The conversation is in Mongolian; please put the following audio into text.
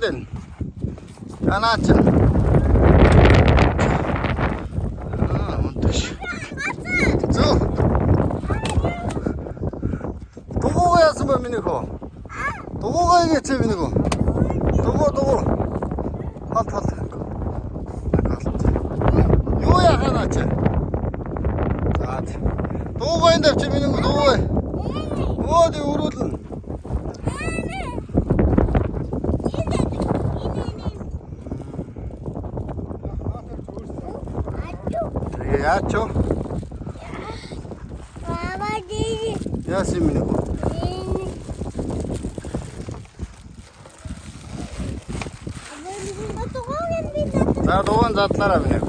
Энд энэ. Янаа чи. Аа, унташ. Зөө. Дугуугаа яасан бэ миний хөө? Дугуугаа игээч миний хөө. Дугуу дугуу. Хол хол. Хол. Юу яхаа чи? За. Дугуугаа энд авчи миний хөө дугуугаа. Өө дэ өрүүлнэ. Тэгээ яач вэ? Яасан миний хөө? За дугуйн задлаараа миний.